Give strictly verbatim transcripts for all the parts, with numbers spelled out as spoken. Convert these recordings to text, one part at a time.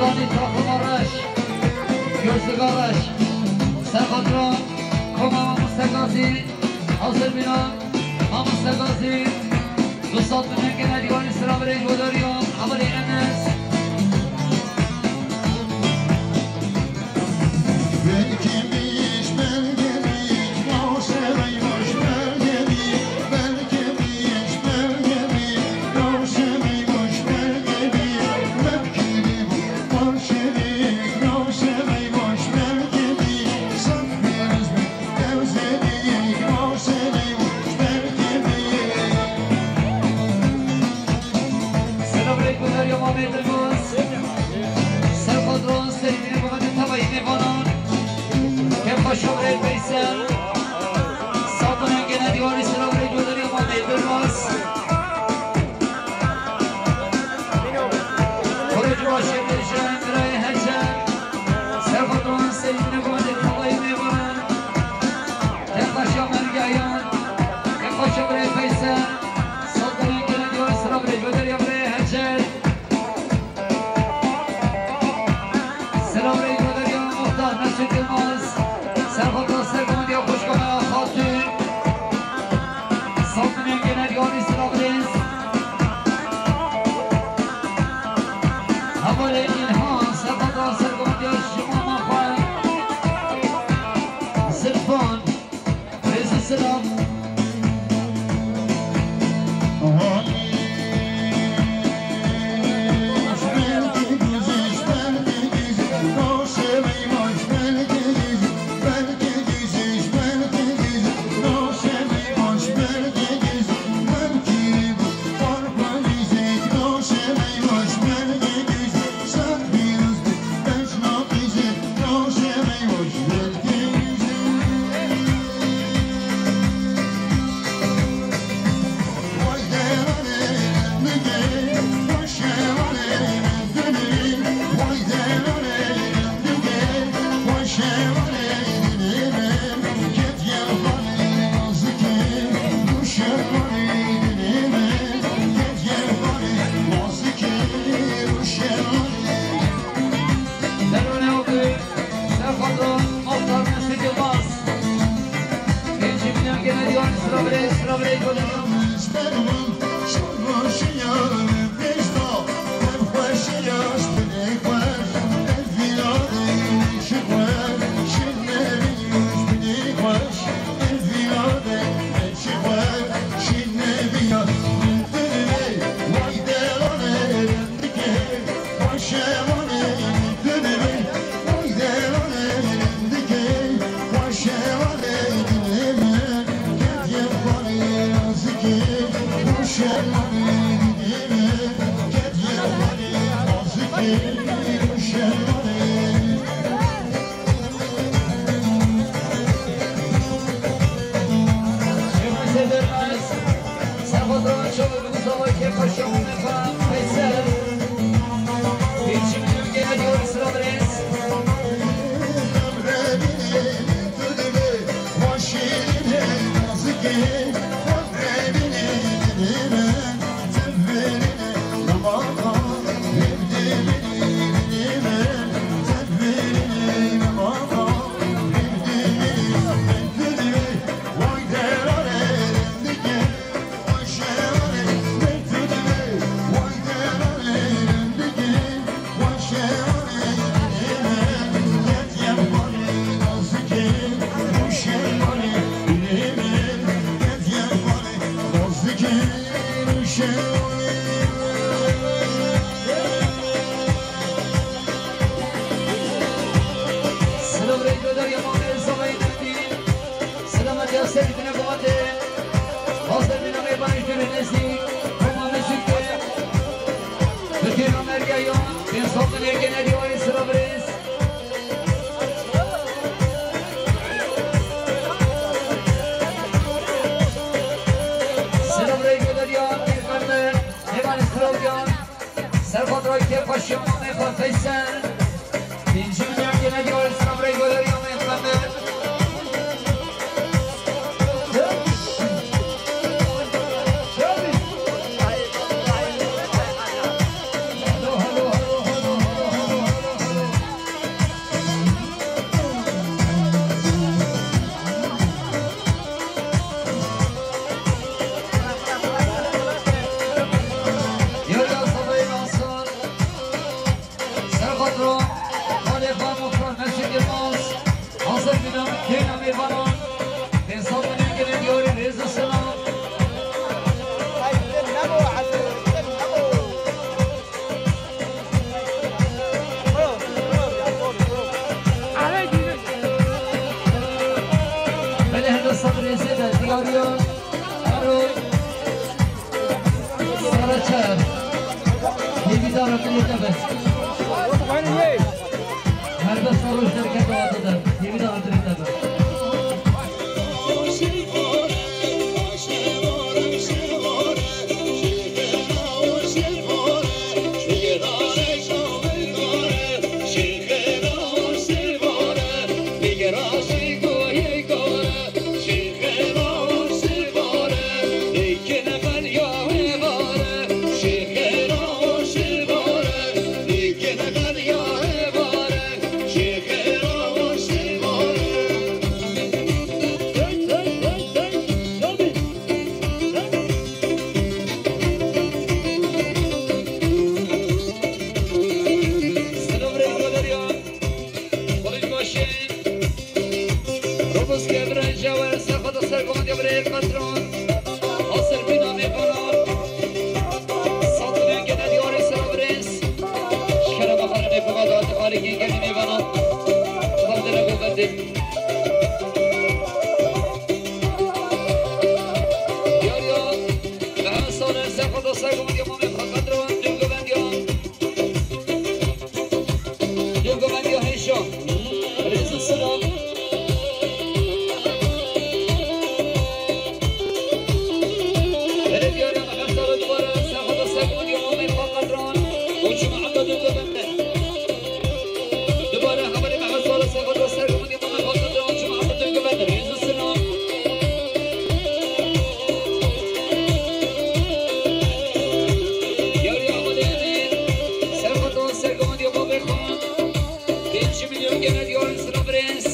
Danî takima reş, Gözlüga reş, Serxatran, Koma Mamoste Gazî, Hazir bînin, Mamoste Gazî, du sed milyon gene dîwarî sira birê coderiyan, Hevalê Enes. Selamünaleyküm, Derya Mamê Dilbaz. Serxatran, serî tine bavê tevayî mêvanan. Kêfxweşa birê Feysel. Sabunên gene dîwarî sira birê coderiya Mamê Dilbaz. Xwedê ji we şêrdir ji birayê Hecer. Serxatran, serî tine bavê tevayî mêvanan. Kêfxweşa mergeyan. Kêfxweşa birê Feysel. Sabunên gene dîwarî sira birê coderiya birê Hecer. Selamünaleyküm, Derya Muxtar, Mesut Yılmaz. Serxatran, sergomendiya xwişka me ya Xatun. Sabunên gene dîwarî sira birêz. Hevalê Îlhan, serxatran, sergomendiya ji mama xwe. Zilfan. Rêz û selam. Serxatran, Muxtar Mesut Yılmaz. Pêncî milyon gene dîwarî sira birê, sira birê coderiya. Silav rêk ve derya mamê zavayê derdî. Selamet ya serî tine guvatê. Hazir bîne mêvanê jûrê nezdî. Koma Mesûdê. Bi kêfa mergeyan. Pênc sal dilê gene dîwarê sira birêz. Silav rêk ve derya pêxember. Mêvanê silav can. Serxatran kêfxweşiya mamê xwe Feysel. Pêncî milyon gene dîwarê sira birêz ve derya mêxember. Gelî mêvanan, xwe dine govendê. Yariya, Mehmet Salih, ser xwe dost, ser gumandiya mamê xwe qedrewan, dû govendiya. Dû govendiya hêşa. Rêz û silav. Belediye Mehmet Salih dubare ser xwe dost, ser gumandiya mamê xwe qedrewan. Û çû Mehmet dû govendê. Dubare hevalê Mehmet Salih ser xwe dost, ser gumandiya mamê xwe qedrewan, çû Mehmet dû govendê. Rêz û silav. Yariya hevalê Emîn, ser xwe dost, ser gumandiya mamê xwe. Pênc milyon gene diyar, silav, rêz.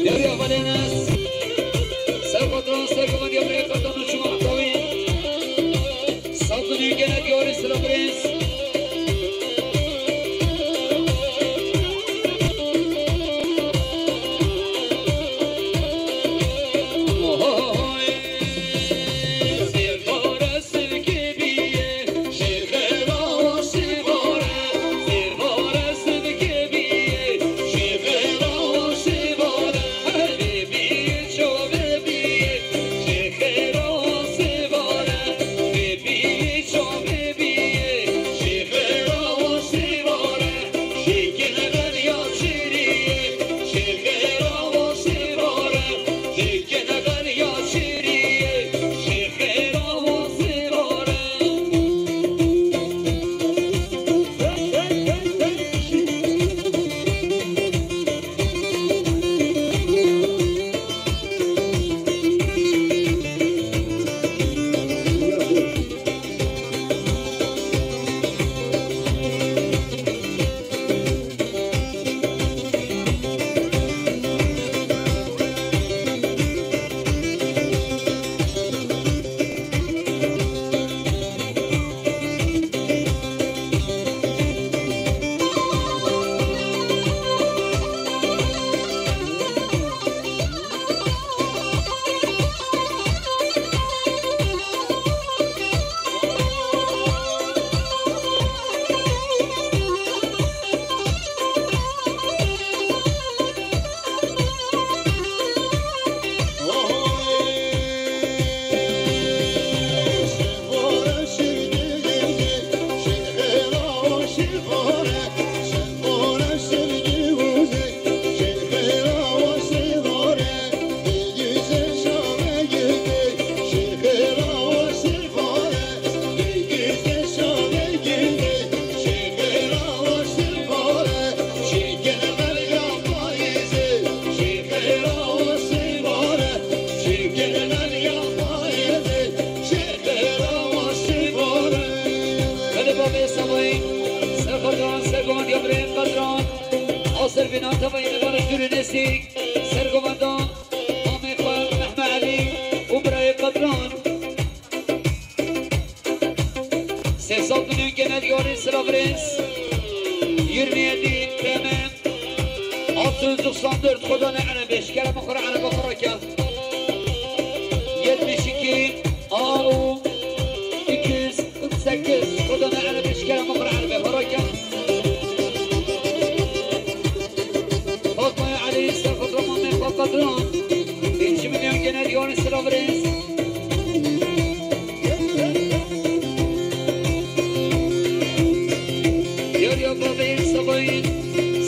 Yariya hevalê Enes, ser xwe dost, ser gumandiya mamê xwe qedrewan, çû Mehmet Salih. Sed milyon gene diyar, silav, rêz. Bina tavayê mêvanê dûr û nêzîk, sergovenda mamê xwe Mehme Elî û birayê Qedran. Sê sed milyon gene diyarî silav rêz. Yirmi yedi T M altı yüz doksan dört, Xwedane Erebê, ji kerema xwe re ereba xwe rake. Yetmiş iki A U iki yüz kırk sekiz, Xwedane Erebê, ji kerema xwe re erebe xwe rake. Fatmaya Elî, serxwe Ramanê xwe Qedran. Pêncî milyon gene diyarî silav rêz. Diyariya bavê Sebayî,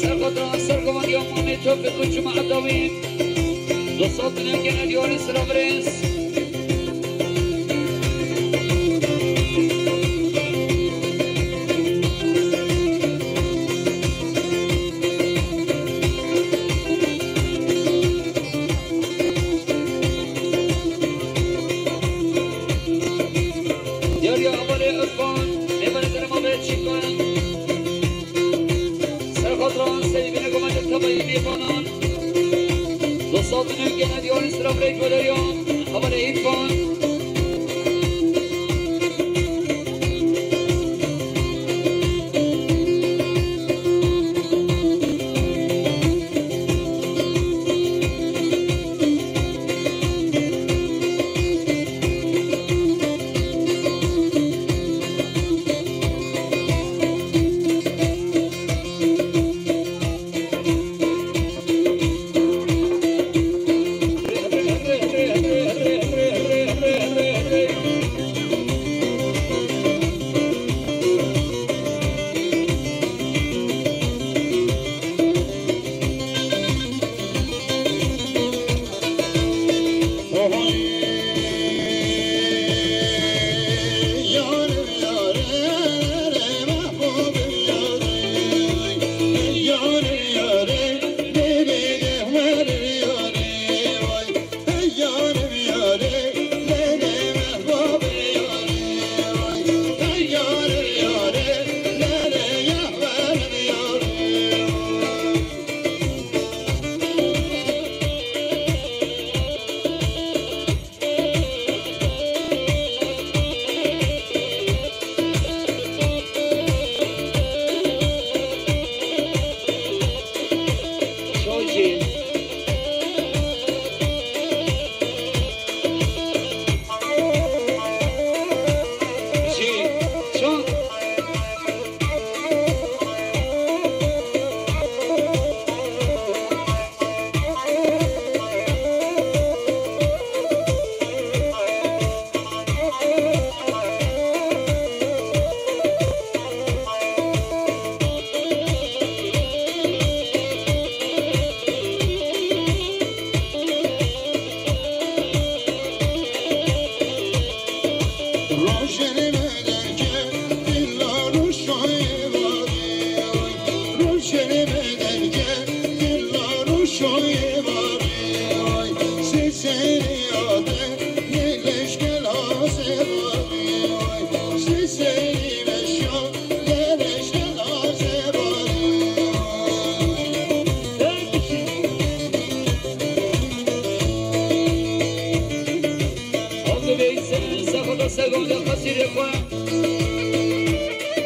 serxwe da sergovan ya mamê Tofîq û Cuma Edawî. Du sed milyon gene diyarî silav rêz. Diyariya hevalê Irfan, mêvanê derema bê çîkan. Serxatran Seyîdine Gomencek Tebayî mêvanan. Dostal binên gene diyarî silav rêz vederiyan. Hevalê Îrfan.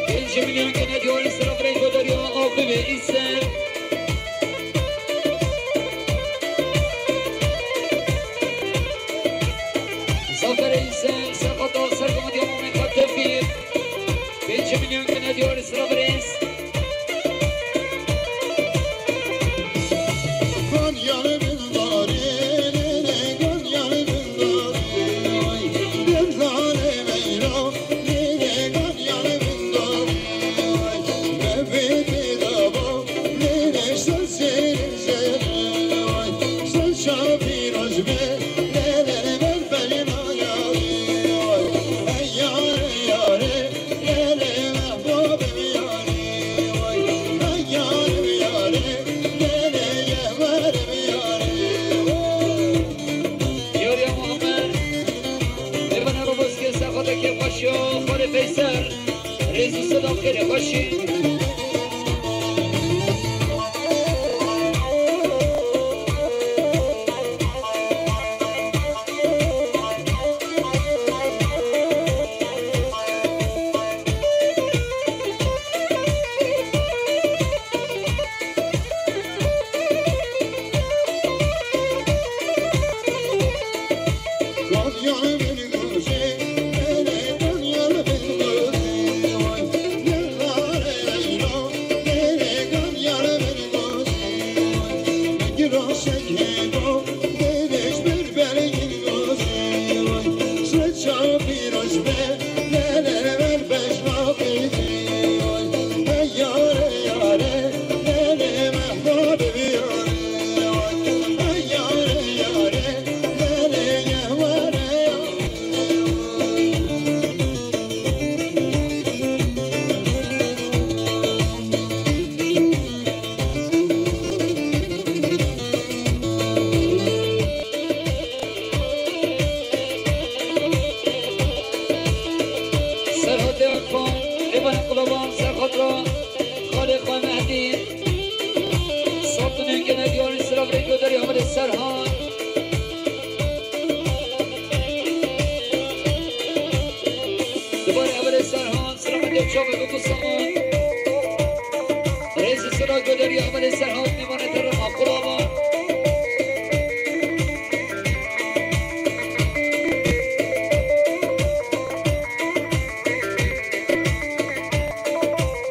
Pêncî milyon gene diyarî silav rêz vederiya Avdivê Îser. Zaferê Îser, serxata sergovan ya mamê xwe Tevfîq. Pêncî milyon gene diyarî silav rêz. Yariya Muhammed, mêvanê Roboskê, serxwedekê xweş ya xwarê Feysel, rêz û selam xêrê xweşî. Qulaban ser xatira xalê xwe Mehdî. Sat û nû gene diyarî sira birê goderî Hevalê Serhan. Dibarê Hevalê Serhan, sira mendê çavê biku saman. Rêzî sira goderî Hevalê Serhan, nêmane te re qulaban.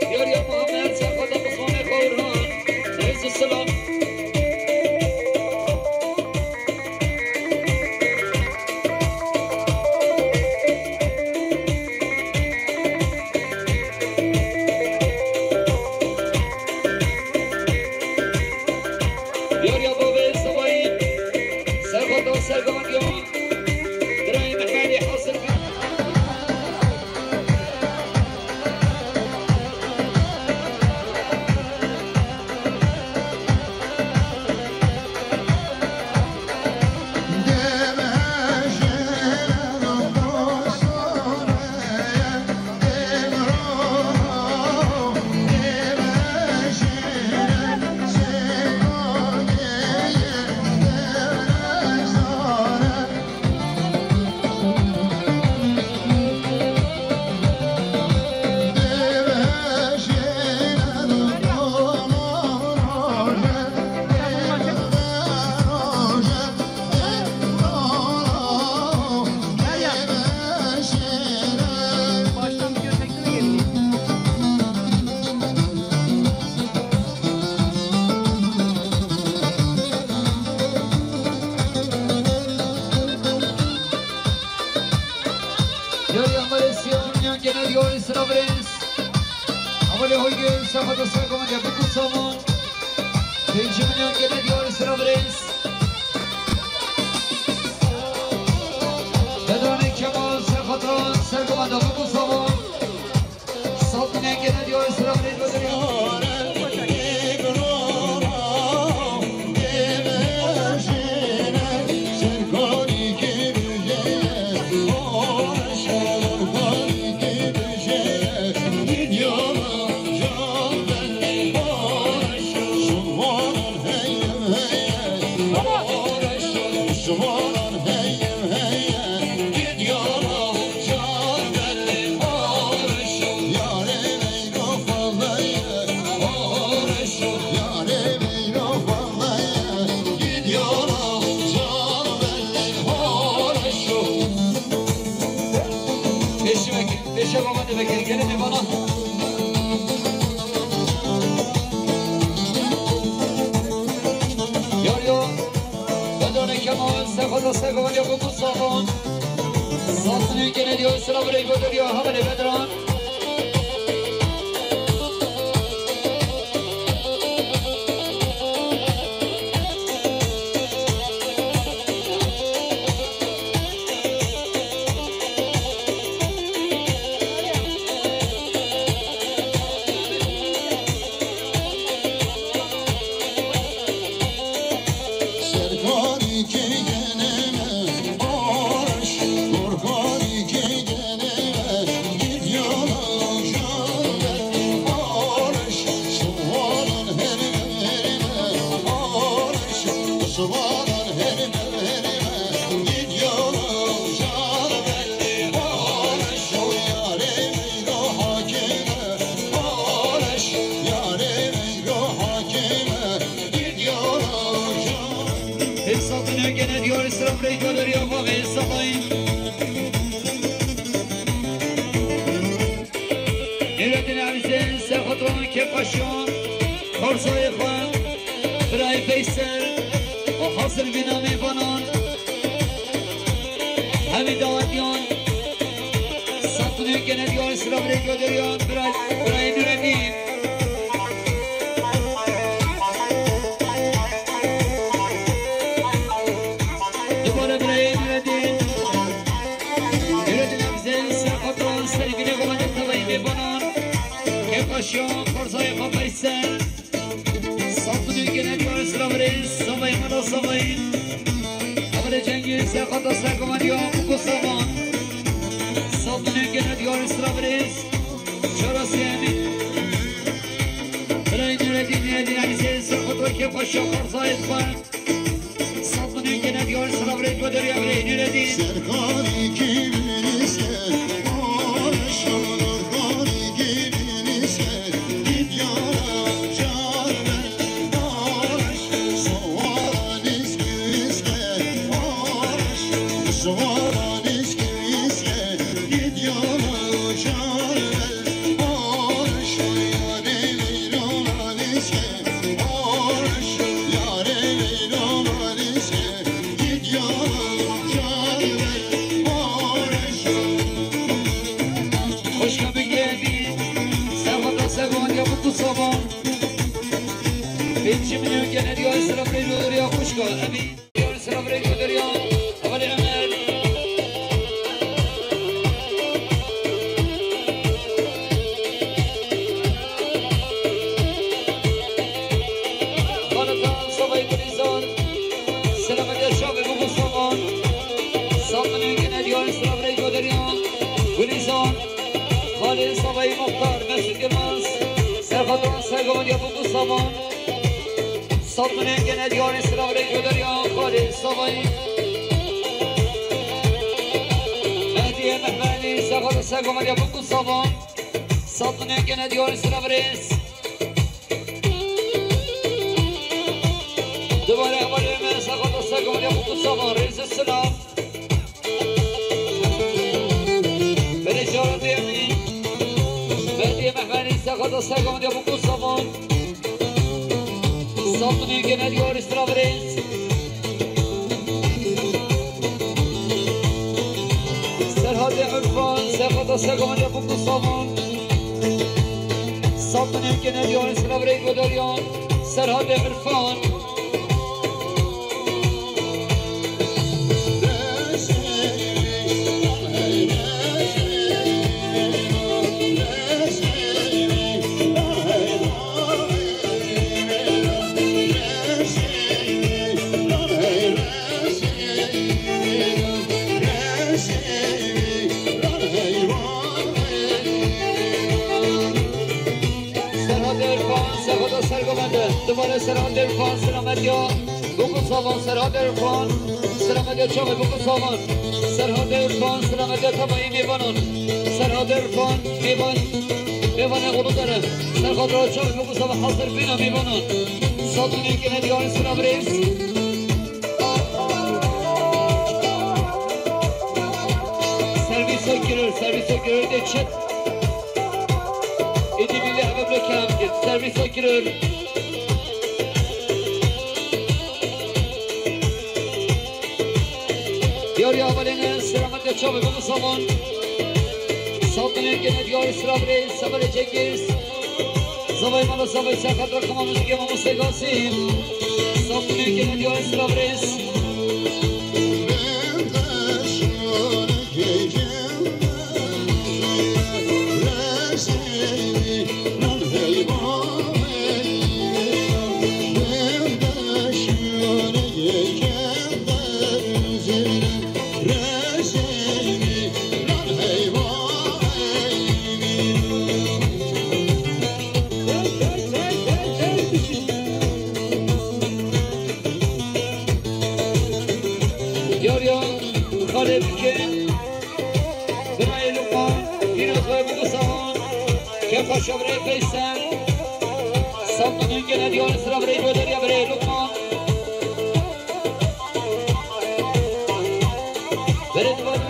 Diyariya Muhammed, Serxweda Osmanê Xawran, rêz û silav. Diyariya bavê Zebayî, Serxweda Sergandiyan, Birayê Mehmedê Hasil. Diyarî Amerê Siyon, yan gene diyarî sira birêz. Amelê Hoygê, Sefada Sergomen ya biku saman. Pêncî milyon gene diyarî sira birêz. Bedanê Kemal, Sefada Sergomen ya biku saman. Sat milyon gene diyarî sira birêz. Pêşe baba de vekirî gene de bana. Yar yar. Bedane kemal, sefada segonya bu kusavan. Sasını gene diyor, sıra burayı götürüyor, haberi bedran. Hesabın ögene diyor, sıra burayı gönderiyor, bak, hesaplayın. Nurettin Aziz, Sefotron, Kepaşon, Korsayê xwe, birayê Feysel, û hasil vîna mêvanan, hemî dawetiyan, sat û nîv gene diyar sira birê göderiyan, birayê, birayê Nurettin. Dubare birayê Nurettin. Nurettin Aziz, Sefotron, sergine komende tavayê mêvanan, Kepaşon, Korsayê xwe Feysel. Sat û nîv gene diyar sira birêz, Savayê Mela Savayê. Amelê Cengiz, Serxata Sergomen ya Kuku Savan. Sat û nîv gene diyar sira birêz, Çara Şoför Zahid Xan. Sat milyon gene diyar sıra bire, göderiya bire, Nureddin. Serkanî kî binîse, Aşa Serkanî kî binîse, Didyara Carme, Aş, Soğan İsküske, Aş, Soğan İsküske, Didyara Carme, Aş, Soğan İsküske. Hoş geldin. Sen hatta sen ya bu kutsama. Benim şimdi gene diyor sıra veriyor ya hoş geldin. Diyor sıra veriyor ya. Hadi Ömer. Xalid Savayî Gulîzar, selametiya çavê bû Savan. Sat milyon gene diyarî sira virê Goderiyan. Gulîzar, Xalid Savayî Muxtar, Mesut Yilmaz, serxatran sergovetiya bû Savan. Sat milyon gene diyarî sira virê Goderiyan, Xalid Savayî. Mehdiye Mehmedî, serxatran sergovetiya bû Savan. Sat milyon gene diyarî sira virês. Dubare hevalê me, serxatran sergovetiya bû Savan, rêz û silav. Berê cara dêmî, Mehdiye Mehmedî, serxatran sergovetiya bû Savan. Sat milyon gene diyarî sira virês. Serhatê Irfan, serxatran sergovetiya bû Savan. Sat milyon gene diyarî sira virê Goderiyan. Serhatê Irfan. Serhat Erkan, serxatran sergovende. Dubare Serhat Erkan, selametiya. Bû Savan, Serhat Erkan, selametiya çavê bû Savan. Serhat Erkan, selametiya temayî mêvanan. Serhat Erkan, mêvan, mêvanê Uludere. Serxatran çavê bû Savan, hazir bîna mêvanan. Sat milyon gene diyarî sira virês. Servîsa girir, servîsa girir de çet. Êdî milî heve bile kêm kir. Servîsa girir. Diyarî hevalê me, selametê çavê bû Savan. Sat milyon gene diyarî sira virês, severê Cengiz. Zavay mala zavay serxatran kama muzîkê mamoste Gasim. Sat milyon gene diyarî sira virês. Diyariya xalê bike. Birayê Luqman, pîra xwe bû Savan. Kefa şevrê Feysel. Sat milyon gene diyarî sira birê Goderiya birê Luqman. Berê dibare.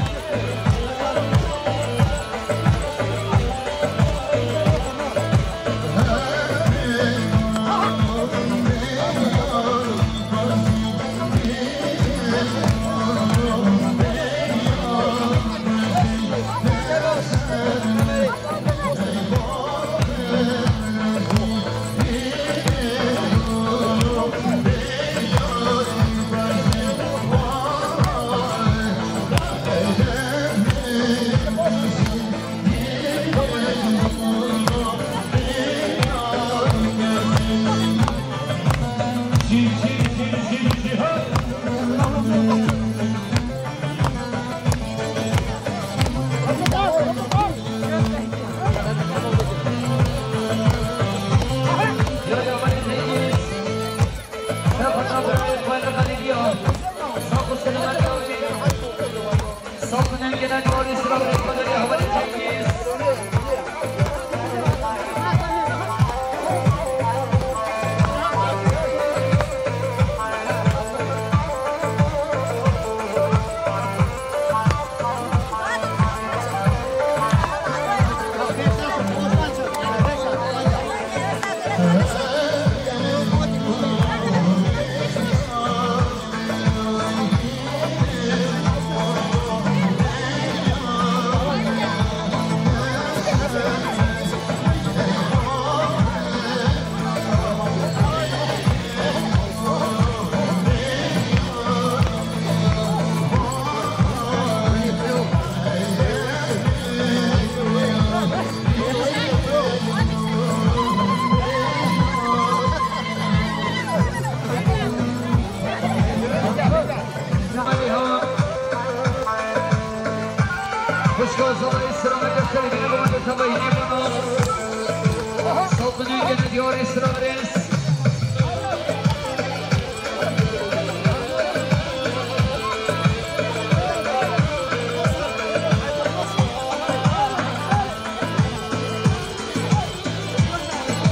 Diyarê Sirares.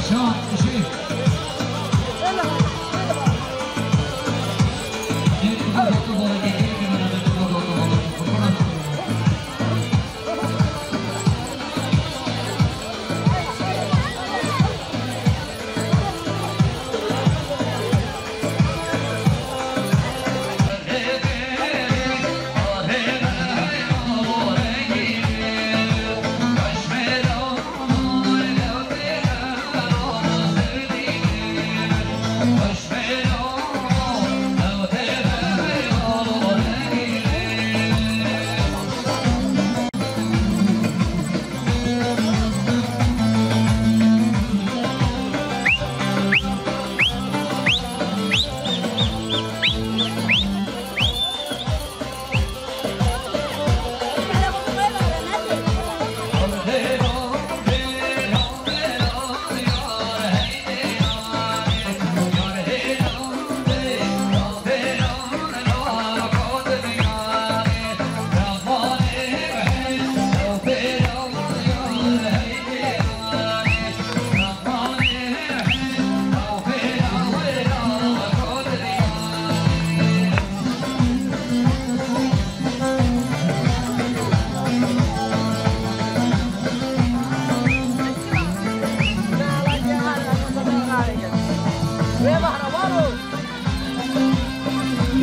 Şan, jî.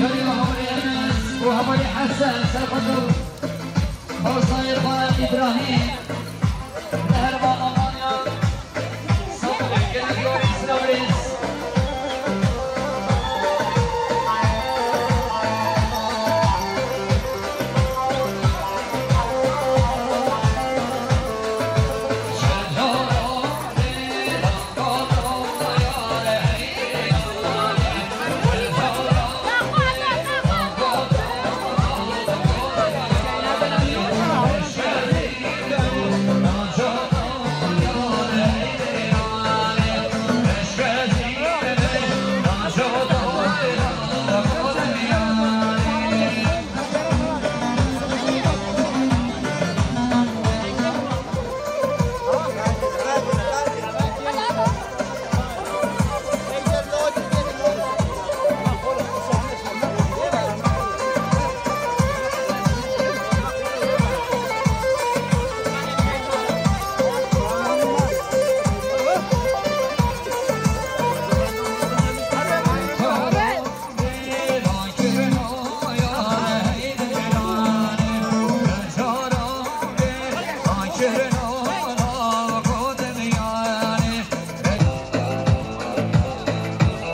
Yarî Muhammed Enes û Hevalî Hesen, serxweş û hewsayê xwe Îbrahîm, li herêma Almanya, Sandalê gele diyarê Sirares.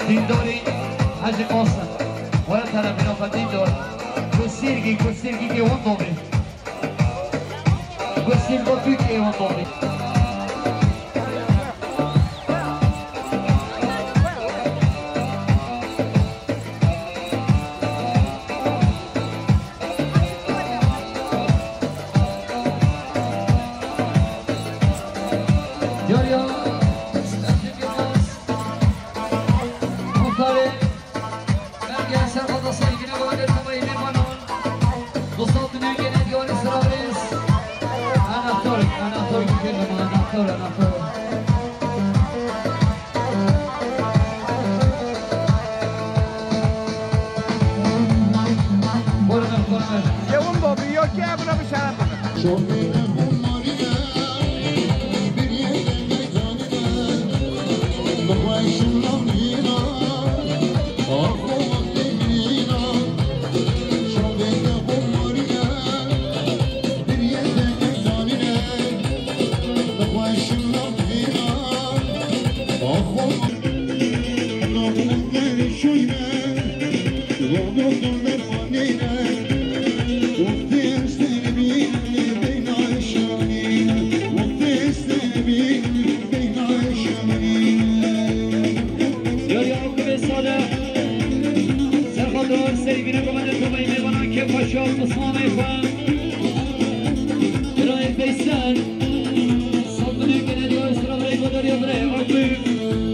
Dîndorî Hecî Qasim, were terefîna xwe dîndor, ku sîrgî, ku sîrgî ke hûn domî. Ku sîrgo Tirkiyeyê hûn domî. Yar ya, muxtarê, belge ser xwe da seyfîne gavê tevayî mêvanan. Dostan, tu nêgêne diyarê Sirares. Anahtar, anahtar bikirdim, anahtar, anahtar. Buyurun, buyurun. Yewin bobî, yo ki ebra bi şeref bibin. Yarî Akifê Salih, serxwedar, seyfîne gavê tevayî mêvanan kêfxweşiya pismamê xwe. Birayê Feysel, Sandalê gele diyarê Sirares, Godarya birayê Akif.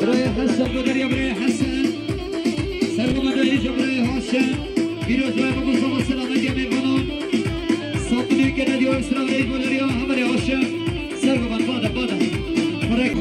Birayê Hesen, Goderiya birayê Hesen. Sergo me de îca birayê Haşim. Pîroz birayê me, Mustafa, selametiya mêvanan. Sapinê kene diyor, selametiya Goderiya, hemerê Haşim. Sergo me, bade, bade. Murek.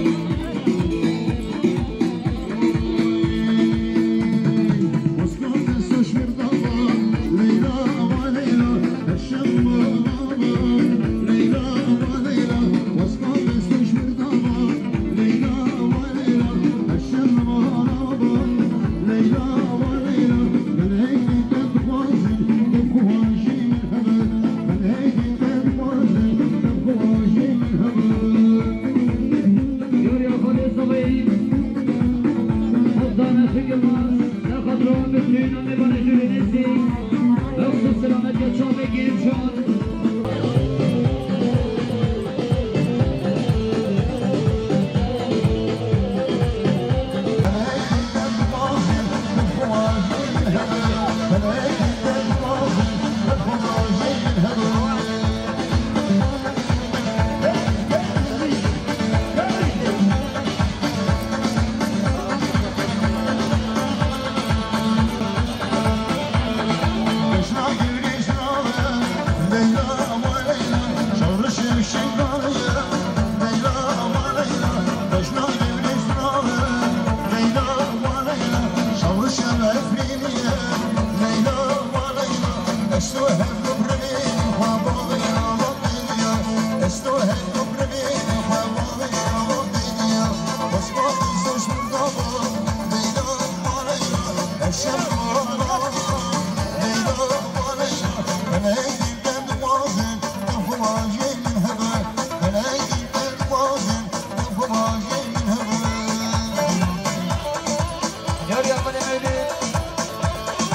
Yarıya Mali Mevlüt.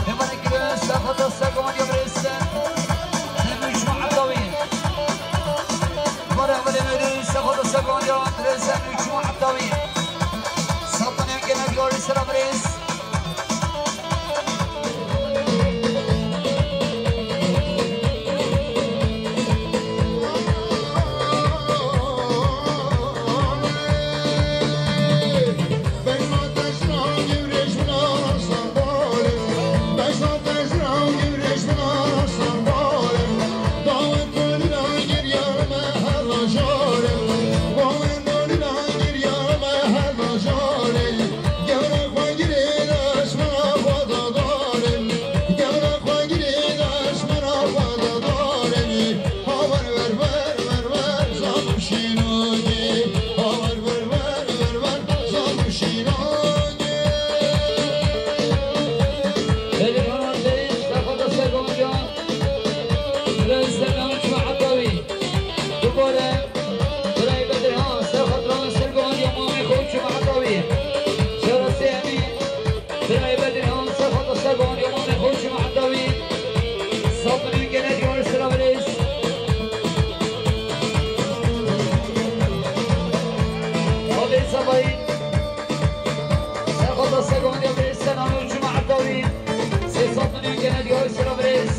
Devam ediyoruz. Safata Sagonya Bresen. Sen üç Muhattavi. Var Mali Mevlüt. Safata Sagonya Bresen üç Muhattavi. Sapın engine diyor. Sıra Bresen. Dubare, birayê Bedirhan, ser xatira sergovan ya mamê xwe û çû Mehetawî. Şerasê Emîn, birayê Bedirhan, ser xatira sergovan ya mamê xwe û çû Mehetawî. Sapinê gelek yar sira virêj. Xwedê Sebayî, ser xatira sergovan ya virêj, ser namê û çû Mehetawî. Sê sapinê gelek yar sira virêj.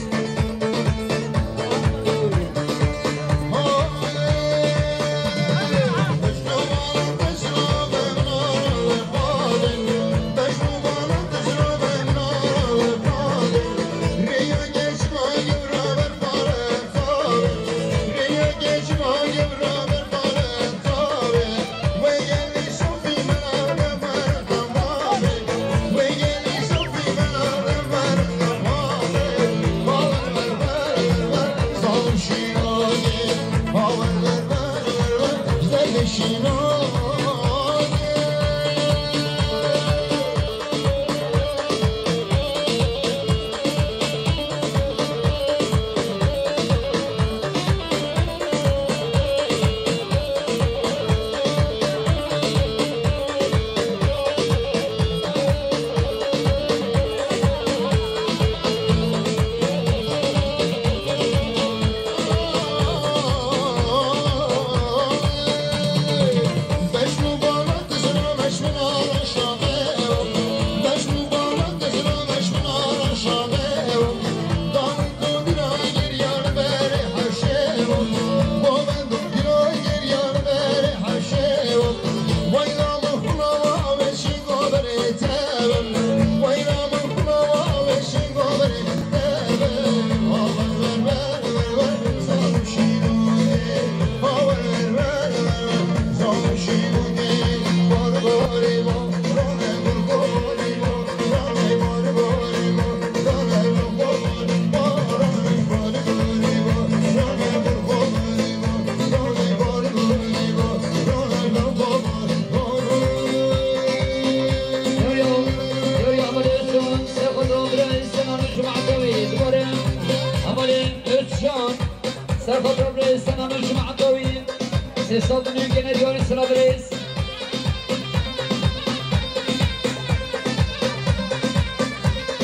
Saldın Ülgen'e diyor sıra Brez.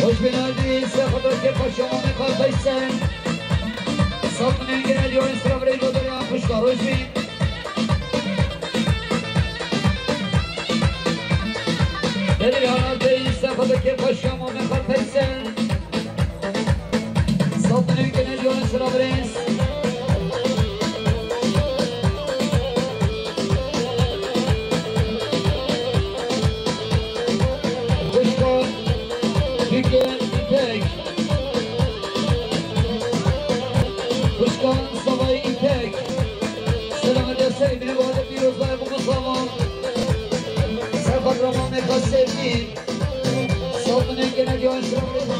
Hoş bin Aziz, Sefadır Kepaşa, Ahmet Kartaşsen. Saldın Ülgen'e diyor sıra Brez, o da yapmışlar. Hoş bin. Deli Hanar Bey, Sefadır Kepaşa, Ahmet Kartaşsen. Saldın Ülgen'e diyor sıra Brez. Kuşkan, Fikret, İpek. Kuşkan, Sabay, İpek. Selamet Esey, bine bağlı bir uzay bu zaman. Sefa Rahman, Mekas Sevgi. Saldın Ülgen'e diyor sıra Brez.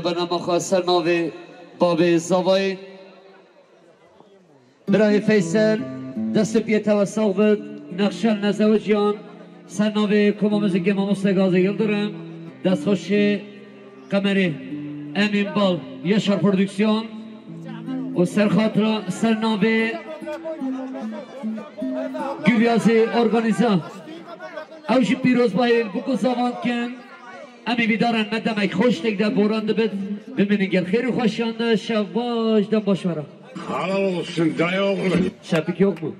Bernama xwe ser navê Babê Zavayê. Birayê Feysel, dest û piyê te we sax bit. Nexşel Nezewiciyan, ser navê Koma Muzîkê Mamoste Gazê Yildirim. Destxweşê Qemerê Emîn Bal, Yaşar Prodüksiyon. Û ser xatira, ser navê Gülyazê Organiza. Ew jî pîrozbahî li Bûk û Zavan dikin. Em ê vîdaran me demek xweş têk de boran dibit. Bimînin gel xêr û xweşiyan de, şev baş, dem baş were. Helal olsun dayı oğlu. Şefik yok mu?